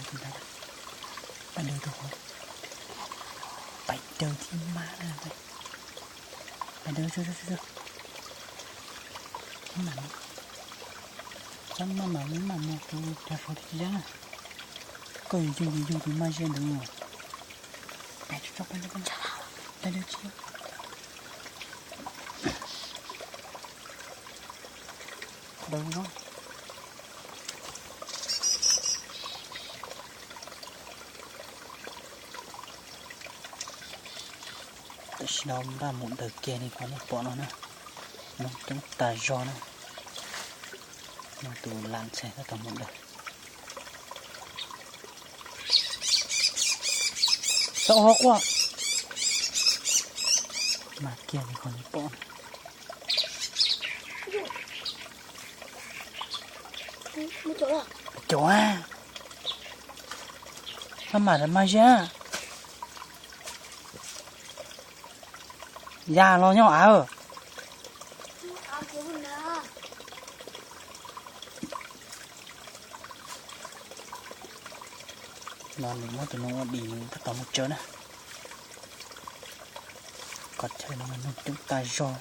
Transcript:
Ntawd, pais daws rau hauv, pais daws thib mab na, pais daws, maj mam, maj mam, maj mam mus tus cov saud thiaj tsis yeej na. Koj yuav yug ces yug tus maj ziab ntawd. Daws, tam sim no npaj mus daws kiag li qhov nej pom no na. Noog coob tas zog na. Noog tus lam ntxhe tab tom mus daws. Txhob ua quaj. Mas kiag li qhov nej pom. Caum a, maj mam maj ziab. Ya los nyob av. No nws muab tus noog ua dim nws tab tom mus tsawv na. Qhov chaw no mas noog coob tas zog.